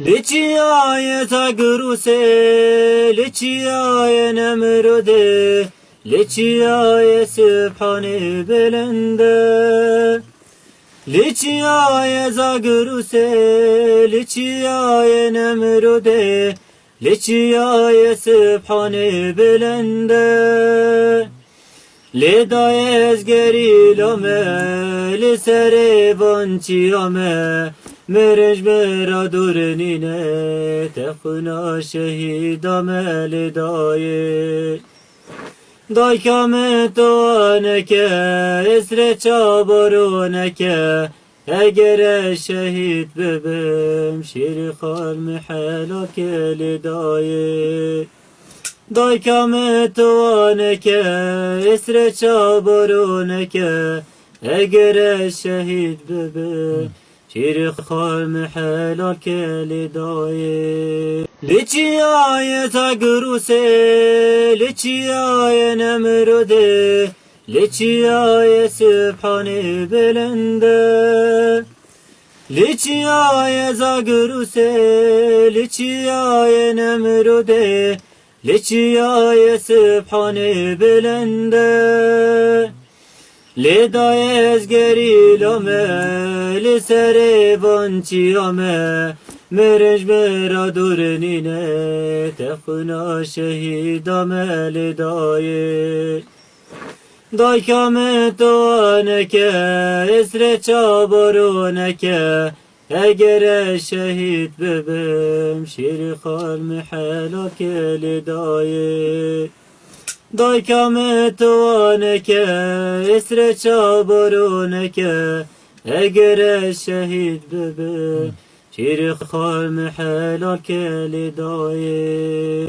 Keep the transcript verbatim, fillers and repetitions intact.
Li çiyayê Zagrûsê, li çiyayê Nemrûdê, li çiyayê Sibhanê bilind e. Li çiyayê Zagrûsê, li çiyayê Nemrûdê, li çiyayê Sibhanê bilind e. Lê dayê ez gerîla me, li serê van çiya me, mirinc min ra dûr nîne, te xwina şehîda me lê dayê. Dayka min tu waneke, êsrê çabaroneke, eger ez şehîd bibim, şîrî xal min helal ke lê dayê. Dayka min tu waneke, êsrê çabaroneke, eger ez şehîd bibim, şîrî xal min helal ke lê dayê. Li çiyayê Zagrûsê, li çiyayê Nemrûdê, li çiyayê Sibhanê bilind e. Li çiyayê Zagrûsê, li çiyayê Nemrûdê, li çiyayê Sibhanê bilind e. Lê dayê ez gerîla me, li serê van çiya me, mirinc min ra dûr nîne, te xwina şehîda me lê dayê. Dayka min tu waneke, êsrê çabaroneke, eger ez şehîd bibim, şîrî xal min helal ke lê dayê. Dayka min tu waneke, êsrê çabaroneke, eger ez şehîd bibim, şîrî xal min helal ke lê dayê.